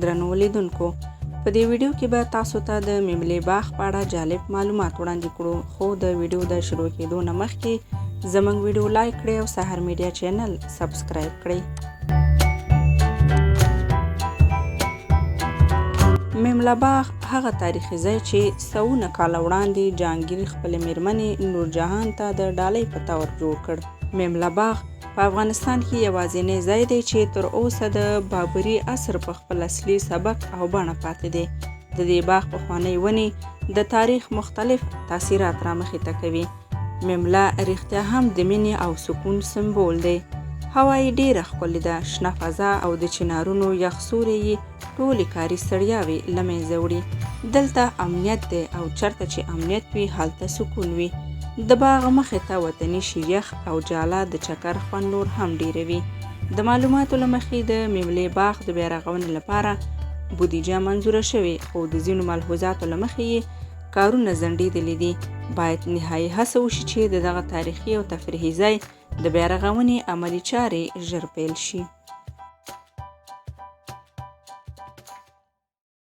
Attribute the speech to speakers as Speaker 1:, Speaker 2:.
Speaker 1: درنو لیدونکو په دې ویډیو کې به تاسو ته د میملې باغ په اړه جالب معلومات وړاندې کړو، خو د ویډیو د شروع کېدو نه مخکې زموږ ویډیو لایک کړئ او سحر میډیا چینل سبسکرایب کړئ. میمله باغ هغه تاریخي ځای چې سوونه کاله وړاندې جهانګیر خپلې میرمنې نورجهان ته د ډالۍ په طور جوړ کړ. میمله باغ په افغانستان کې یوازینی ځای دی چې تر اوسه د بابري عصر په خپل اصلي سبک او بڼه پاتې دی. د دې باغ پخوانۍ ونې د تاریخ مختلف تاثیرات رامخې ته کوي. میمله رښتیا هم د مینې او سکون سمبول دی. هوا یې ډېره ښکلې ده، شنه فضا او د چنارونو یخ سوری یې ټولې کاري ستړیاوې له منځه وړي. دلته امنیت دی او چرته چې امنیت وي هلته سکون وي. د باغ مخې ته وطني شیریخ او جاله د چکر خوند نور هم ډېروي. د معلوماتو له مخې د میملې باغ د بیارغونې لپاره بودیجه منظوره شوې، خو د ځینو ملحوظاتو له مخې یې کارونه ځنډېدلي دي. باید نهایي هڅه وشي چې د دغه تاریخي او تفریحي ځای د بیارغونې عملي چارې ژر پیل شي.